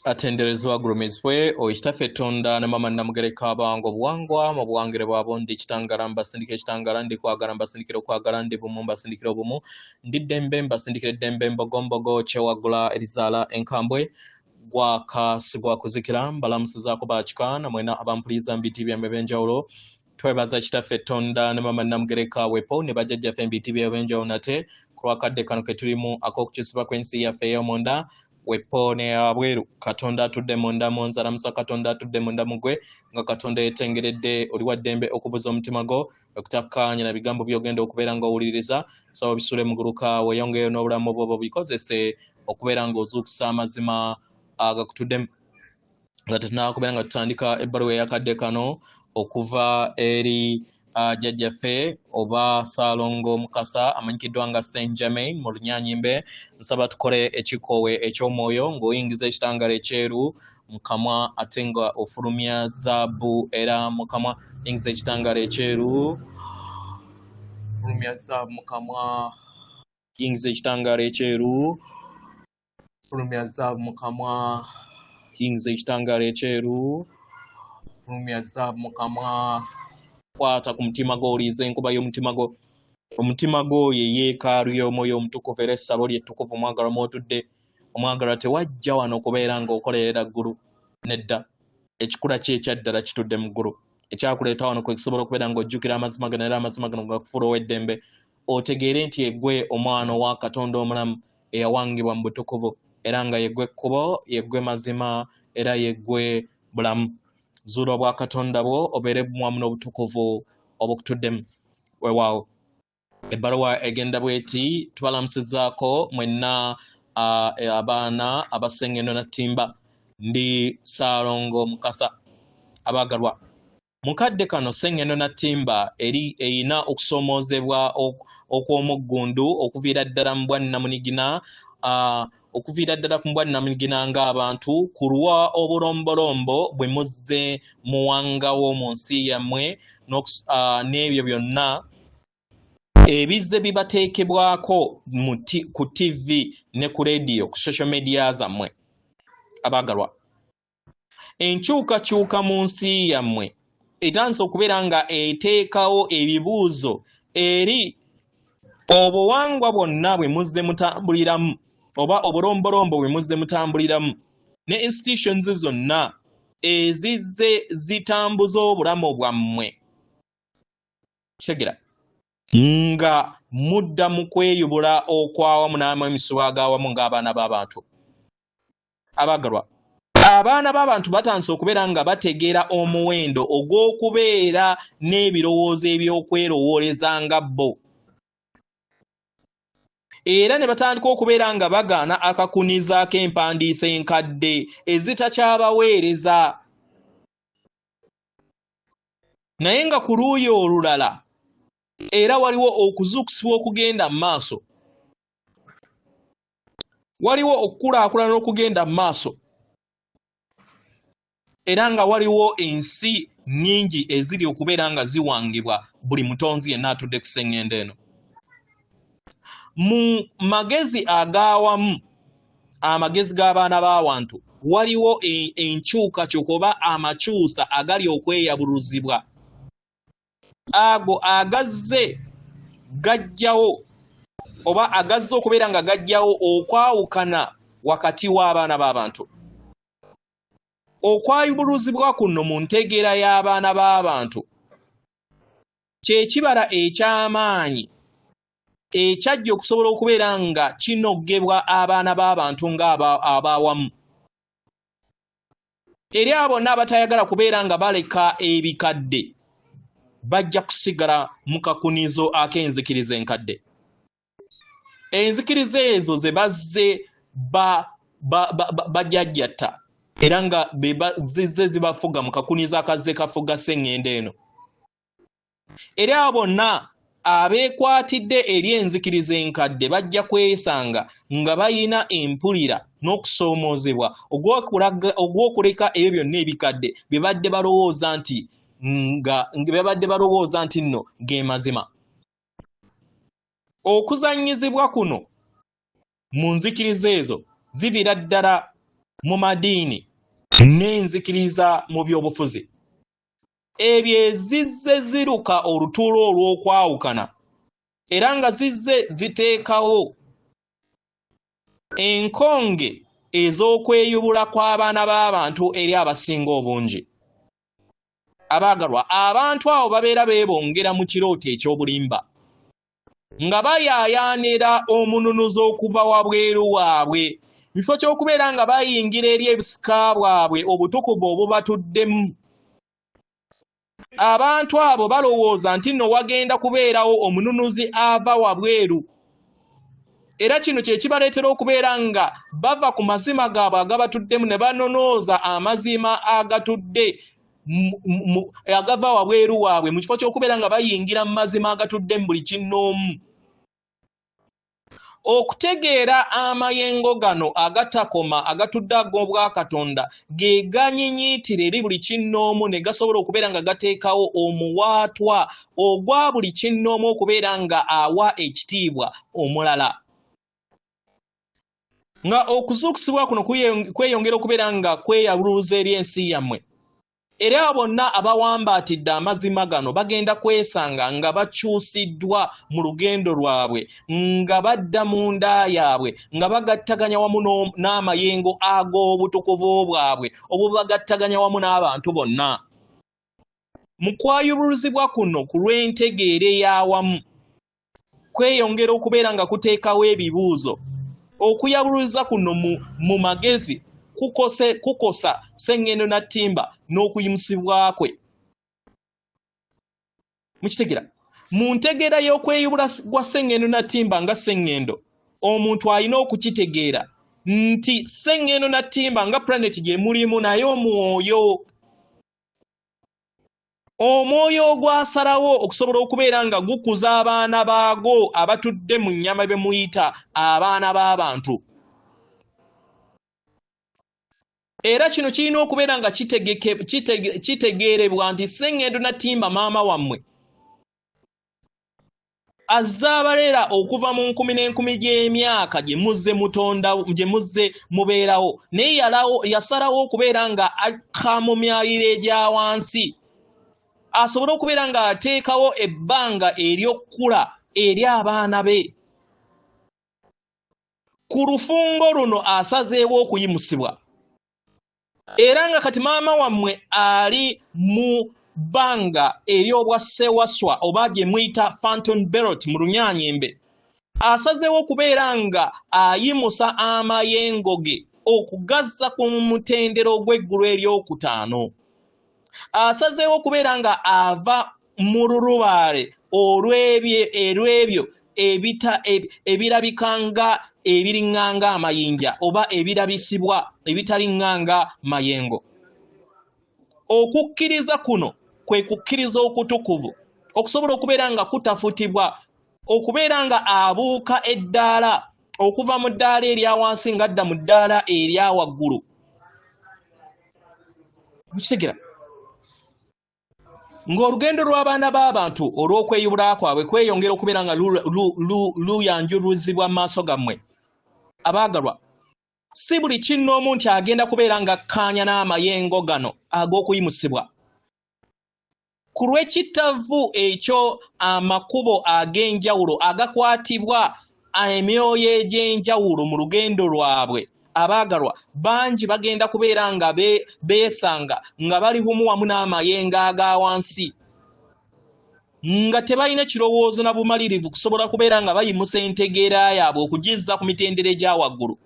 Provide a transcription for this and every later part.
Atenderezebwa agulumizibwe oyo Kitaffe Tonda ne Maama Nnamugereka abawanga obuwangwa mu buwangire bwabo. Ndi kitangala mbasindikira ekitangala, ndi kwagala mbasindikira okwagala, ndi bumu mbasindikira obumu, ndi ddembe mbasindikira eddembe, mbogombogo kyewaggula erizaala enkambwe, gwaka sigwa kuzikira. Mbalamusizaako bakika namwena abampuliza mu biti byammwe ebyenjawulo. Twebaza Kitaffe Tonda ne Maama Nnamugereka wepo ne bajjajjaffe mu biti by'ebyenjawulo nate ku lwakadde kano ke tulimu ak'okukyusibwa kw'ensi yaffe ey'omunda wepo ne wabweru. Katonda atudde munda mu nze alamusa Katonda atudde munda mu ggwe, nga Katonda yeetengeredde. Oli wa ddembe okubuza omutima gwo okutakkaanya na bigambo by'ogenda okubeera ng'owuliriza. Saba obisule muguluka, weeyongeyo n'obulamu bwo bubikozese okubeera ng'ozuukusa amazima agakutuddemu. Nga tetunaba kubeera nga tutandika ebbaluwa eyakadde kano okuva eri jjajjaffe oba Ssaalongo Mukasa amanyikiddwa nga Saint Germain mu Lunyanyimbe, nsaba tukole ekikoowe eky'omwoyo ng'oyingiza ekitangala ekyeru mu kamwa ate nga ofulumya zaabu era mu kamwa. Yingiza ekitangala ekyeru, fulumya zaabu mu kamwa. Yingiza ekitangaala ekyeru, fulumya zaabu mu kamwa. Yingiza ekitangaala ekyeru, fulumya zaabu mu kamwa. Kwata ku mutima gwo, owulirize enkuba y'omutima gwo. Omutima gwo ye yeekaalu y'Omwoyo Omutukuvu era essabo lye ettukuvu omwagalwa mw'otudde. Omwagalwa, tewajja wano kubeera ng'okolerera ggulu, nedda. Ekikula kye ekyaddala kitudde mu ggulu. Ekyakuleeta wano kwe kusobola okubeera ng'ojjukira amazima gano era amazima gano gakufuula ow'eddembe, otegeere nti yeggwe omwana owa Katonda omulamu eyawangibwa mu butukuvu, era nga yeggwe kkubo, yeggwe mazima, era yeggwe bulamu. Zuula obwakatonda bwo obeere wamu n'obutukuvu obukutuddemu. Weewaawo. Ebbaluwa egenda bweti: tubalamusizaako mwenna abaana abasengendo na ttimba. Ndi Ssaalongo Mukasa. Abaagalwa, mu kadde kano Ssengendo na ttimba eri erina okusoomoozebwa okw'omuggundu okuviira ddala mu bwannamunigina, okuviira ddala ku bwannamunigina ng'abantu ku lwa obulombolombo bwe muzze muwangawo mu nsi yammwe n'ebyo byonna ebizze bibateekebwako ku TV ne ku leediyo, ku social media zammwe. Abaagalwa, enkyukakyuka mu nsi yammwe etandise okubeera nga eteekawo ebibuuzo eri obuwangwa bwonna bwe muzze mutambuliramu oba obulombolombo bwe muzze mutambuliramu ne institutions zonna ezizze zitambuza obulamu bwammwe. Kitegera nga mudda mu kweyubula okwawamu n'amemisuwa agawamu ng'abaana b'abantu. Abagalwa, abaana b'abantu batandise okubeera nga bategeera omuwendo ogw'okubeera n'ebirowoozo eby'okwerowooleza nga bo, era ne batandika okubeera nga bagaana akakunizo ak'empandiisa enkadde ezitakyabaweereza. Naye nga ku luuyi olulala era waliwo okuzuukusibwa okugenda mu maaso, waliwo okukulaakulana okugenda mu maaso, era nga waliwo ensi nnyingi eziri okubeera nga ziwangibwa buli mutonzi yenna atudde ku sseŋŋendo eno. Mu magezi ag'awamu, amagezi g'abaana b'awantu, waliwo enkyukakyuka oba amakyusa agali okweyabuluzibwa, ago agazze gajjawo oba agazze okubeera nga gajjawo okwawukana wakati w'abaana b'abantu. Okwayubuluzibwa kuno mu ntegeera y'abaana b'abantu kye kibala eky'amaanyi ekyajja okusobola okubeera nga kinogebwa abaana b'abantu ng'abawamu. Eri abo bonna abatayagala kubeera nga baleka ebikadde, bajja kusigala mu kakunizo ak'enzikiriza enkadde. Enzikiriza ezo ze bazze bajajjatta era nga zizze zibafuga mu kakunizo akazze kafuga sseŋŋendo eno. Eri abo bonna abeekwatidde eri enzikiriza enkadde, bajja kwesanga nga balina empulira n'okusoomoozebwa ogw'okuleka ebyo byonna ebikadde bye badde balowooza nti nga bye babadde balowooza nti nno ge mazima. Okuzannyizibwa kuno mu nzikiriza ezo ziviira ddala mu madiini n'enzikiriza mu by'obufuzi, ebyo ezizze ziruka olutuula olw'okwawukana era nga zizze ziteekawo enkonge ez'okweyubula kw'abaana b'abantu eri abasinga obungi. Abaagalwa, abantu abo babeera beebongera mu kirooto eky'obulimba nga bayaayaanira omununuzi okuva wabweru waabwe, mu kifo ky'okubeera nga bayingira eri ebisika bwabwe obutukuvu obubatuddemu. Abantu abo balowooza nti nno wagenda kubeerawo omununuzi ava wabweru, era kino kye kibaleetera okubeera nga bava ku mazima gaabwe agabatuddemu ne banonooza amazima agatudde agava wabweru waabwe, mu kifo ky'okubeera nga bayingira mu mazima agatudde mu buli kinnoomu. Okutegeera amayengo gano agatakoma agatudde ag'Obwakatonda ge ganyinyiitira eri buli kinnoomu ne gasobola okubeera nga gateekawo omuwaatwa ogwa buli kinnoomu okubeera nga awa ekitiibwa omulala. Nga okuzuukusibwa kuno kweyongera okubeera nga kweyabuluza eri ensi yammwe, era abo bonna abawambaatidde amazima gano bagenda kwesanga nga bakyusiddwa mu lugendo lwabwe, nga badda mu nda yaabwe, nga bagattaganya wamu n'amayengo ag'obutukuvu bwabwe obubagattaganya wamu n'abantu bonna. Mu kwayubuluzibwa kuno ku lw'entegeera ey'awamu kweyongera okubeera nga kuteekawo ebibuuzo. Okuyabuluza kuno mu magezi kukosa Sseŋŋendo na ttimba n'okuyimusibwa kwe. Mukitegera? Mu ntegeera y'okweyubula gwa Sseŋŋendo na ttimba nga Sseŋŋendo, omuntu alina okukitegeera nti Sseŋŋendo na ttimba nga planet gye mulimu naye omwoyo. Omwoyo ogwasalawo okusobola okubeera nga gukuza abaana baagwo abatudde mu nnyama be muyita abaana b'abantu. Era kino kirina okubeera nga kitegeerebwa nti Sseŋŋendo na ttimba maama wammwe azze abalera okuva mu nkumi n'enkumi gy'emyaka gye muzze mutonda, gye muzze mubeerawo, naye yasalawo okubeera nga akka mu myaliro egya wansi asobole okubeera ng'ateekawo ebbanga ery'okkula eri abaana be. Ku lufungo luno asazeewo okuyimusibwa, era nga kati maama wammwe ali mu bbanga ery'obwa ssewaswa oba gye muyita Phantom Belt mu Lunyanyembe, asazeewo okubeera nga ayimusa amayengo ge okugazza ku mutendera ogw'eggulu eryokutaano. Asazeewo okubeera nga ava mu lulubaale olw'ebyo ebirabika nga ebiriŋŋanga amayinja oba ebirabisibwa ebitaliŋŋanga mayengo. Okukkiriza kuno kwe kukkiriza okutukuvu okusobola okubeera nga kutafutibwa, okubeera nga abuuka eddaala okuva mu ddaala erya wansi ng'adda mu ddaala erya waggulu. Mukitegera? Ng'olugendo lw'abaana b'abantu olw'okweyubula kwabwe kweyongera okubeera nga luyanjuluzibwa mu maaso gammwe. Abaagalwa, si buli kinnoomu nti agenda kubeera ng'akkaanya n'amayengo gano ag'okuyimusibwa. Ku lw'ekitavu ekyo amakubo ag'enjawulo agakwatibwa emyoyo egy'enjawulo mu lugendo lwabwe, abaagalwa bangi bagenda kubeera nga beesanga nga bali bumu wamu n'amayengo aga wansi, nga tebalina kirowoozo na bumalirivu kusobola kubeera nga bayimusa entegeera yaabwe okugizza ku mitendera egya waggulu.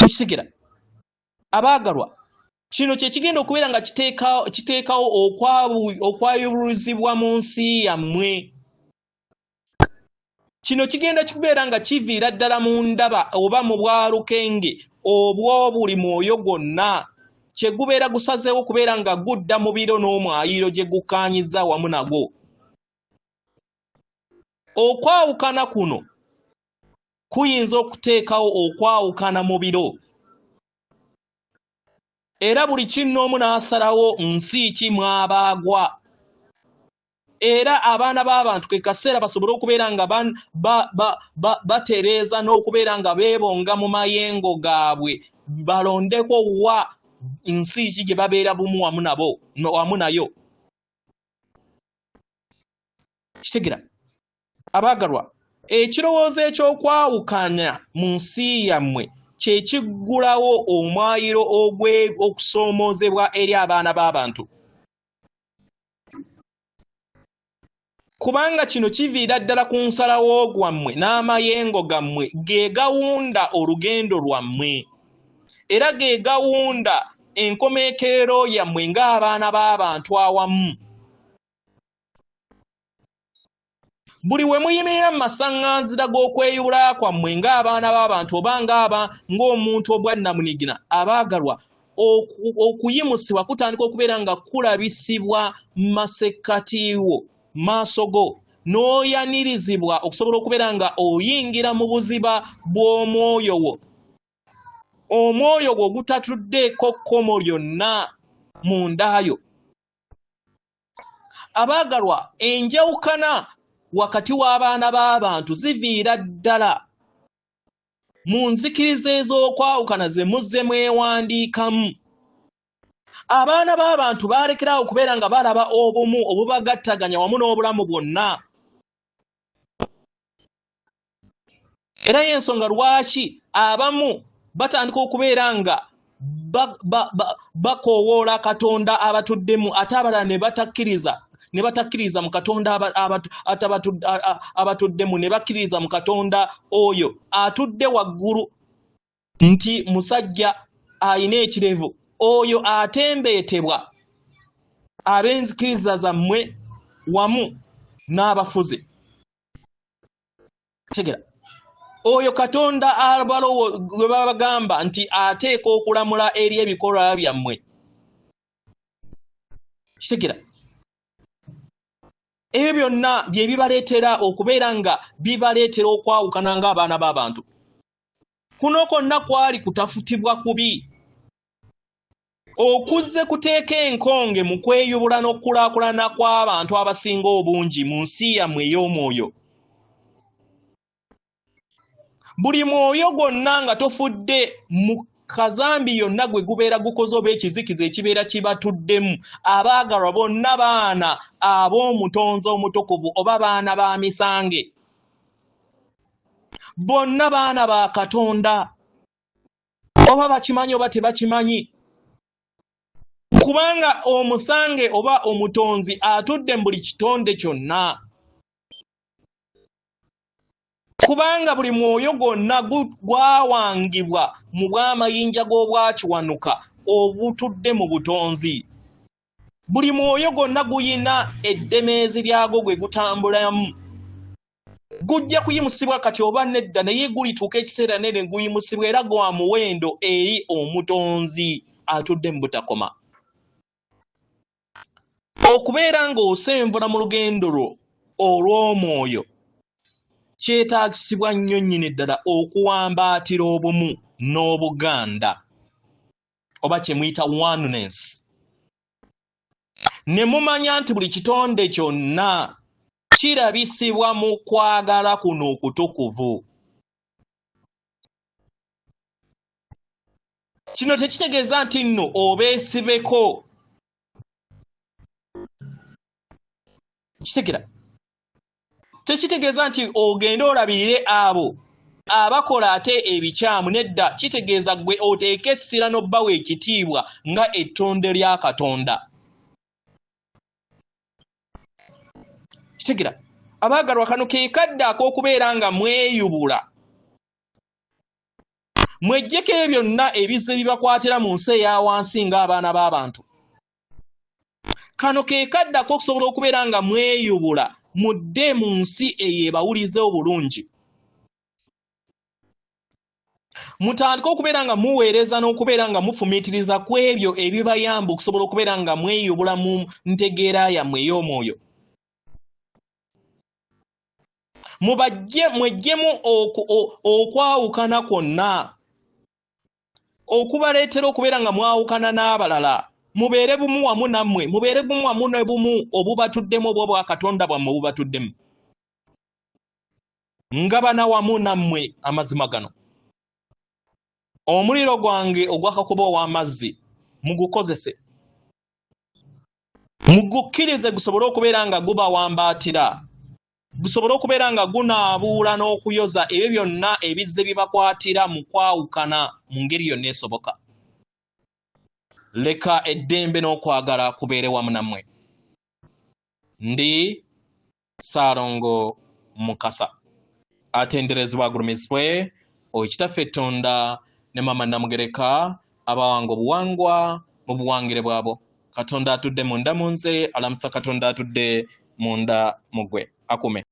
Mukitegera? Abaagalwa, kino kye kigenda okubeera nga kiteekawo okwayubuluzibwa mu nsi yammwe. Kino kigenda kubeera nga kiviira ddala mu ndaba oba mu bwalukenge obw'obuli mwoyo gwonna kye gubeera gusazeewo okubeera nga gudda mu biro n'omwaliiro gye gukkaanyizza wamu nagwo. Okwawukana kuno kuyinza okuteekawo okwawukana mu biro, era buli kinnoomu n'asalawo nsi ki mw'abaagwa. Era abaana b'abantu ke kaseera basobole okubeera nga batereeza n'okubeera nga beebonga mu mayengo gaabwe, balondeko wa nsi ki gye babeera bumu wamu nabo, wamu nayo. Kitegera abaagalwa, ekirowoozo eky'okwawukana mu nsi yammwe kye kiggulawo omwayiro ogw'okusoomoozebwa eri abaana b'abantu. Kubanga kino kiviira ddala ku nsalawo gwammwe n'amayengo gammwe ge gawunda olugendo lwammwe, era ge gawunda enkomekerero yammwe ng'abaana b'abantu awamu. Buli we muyimirira mu masaŋŋanzira g'okweyubula kwammwe ng'abaana b'abantu oba ng'omuntu obwannamunigina, abaagalwa, okuyimusibwa kutandika okubeera nga kulabisibwa mu masekkati wo, maaso go, n'oyanirizibwa okusobola okubeera nga oyingira mu buziba bw'omwoyo wo. Omwoyo gwo gutatuddeeko kkomo lyonna mu nda yo. Abaagalwa, enjawukana wakati w'abaana b'abantu ziviira ddala mu nzikiriza ez'okwawukana ze muzze mwewandiikamu. Abaana b'abantu baalekerawo okubeera nga balaba obumu obubagattaganya wamu n'obulamu bwonna. Era y'ensonga lwaki abamu batandika okubeera nga bakoowoola Katonda abatuddemu, ate abalala ne batakkiriza, ne batakkiriza mu Katonda abatuddemu, ne bakkiririza mu Katonda oyo atudde waggulu nti musajja alina ekirevu, oyo atembeetebwa ab'enzikiriza zammwe wamu n'abafuzi. Tegera oyo Katonda abalowo gwe babagamba nti ateeka okulamula eri ebikolwa byammwe. Kitegera ebyo byonna bye bibaleetera okubeera nga bibaleetera okwawukana ng'abaana b'abantu. Kuno kwonna kwali kutafutibwa kubi okuzze kuteeka enkonge mu kweyubula n'okukulaakulana kw'abantu abasinga obungi mu nsi yammwe ey'omwoyo. Buli mwoyo gwonna nga tofudde mu kazambi yonna gwe gubeera gukoze oba ekizikiza ekibeera kibatuddemu, abaagalwa bonna baana ab'Omutonzi Omutukuvu oba baana ba misange. Bonna baana ba Katonda, oba bakimanyi oba tebakimanyi, kubanga omusange oba Omutonzi atudde mu buli kitonde kyonna. Kubanga buli mwoyo gwonna gwawangibwa mu bw'amayinja g'obwakiwanuka obutudde mu butonzi. Buli mwoyo gwonna guyina eddemeezi lyagwo gwe gutambulamu. Gujja kuyimusibwa kati oba nedda, naye gulituuka ekiseera nene guyimusibwa, era gwa muwendo eri Omutonzi atudde mu butakoma. Okubeera ng'osenvula mu lugendo lwo olw'omwoyo kyetaagisibwa nnyo nnyini ddala okuwambaatira obumu n'obuganda, oba kye muyita oneness, ne mumanya nti buli kitonde kyonna kirabisibwa mu kwagala kuno okutukuvu. Kino tekitegeeza nti nno obeesibeko. Kitegera tekitegeeza nti ogende olabirire abo abakola ate ebikyamu, nedda. Kitegeeza ggwe oteeke essira n'obbawa ekitiibwa nga ettonde lya Katonda. Kitegera abaagalwa, kano ke kadde ak'okubeera nga mweyubula, mweggyeko ebyo byonna ebizze bibakwatira mu nsi eya wansi ng'abaana b'abantu. Kano ke kadde ak'okusobola okubeera nga mweyubula mudde mu nsi eyo ebawulize obulungi, mutandike okubeera nga muweereza n'okubeera nga mufumiitiriza ku ebyo ebibayamba okusobola okubeera nga mweyubula mu ntegeera yammwe ey'omwoyo. Mubajje mweggyemu okwawukana kwonna okubaleetera okubeera nga mwawukana n'abalala. Mubeere bumu wamu nammwe, mubeere bumu wamu ne bumu obubatuddemu, obw'obwakatonda bwammwe obubatuddemu. Ngabana wamu nammwe amazima gano. Omuliro gwange ogwakakuba ow'amazzi mugukozese, mugukkirize gusobole okubeera nga gubawambaatira, gusobole okubeera nga gunaabuula n'okuyoza ebyo byonna ebizze bibakwatira mu kwawukana mu ngeri yonna esoboka. Leka eddembe n'okwagala kubeere wamu nammwe. Ndi Ssaalongo Mukasa, atenderezebwa agulumizibwe oyo Kitaffe Ttonda ne Maama Namugereka abawanga obuwangwa mu buwangire bwabo. Katonda atudde munda mu nze alamusa Katonda atudde munda mu ggwe. Akume.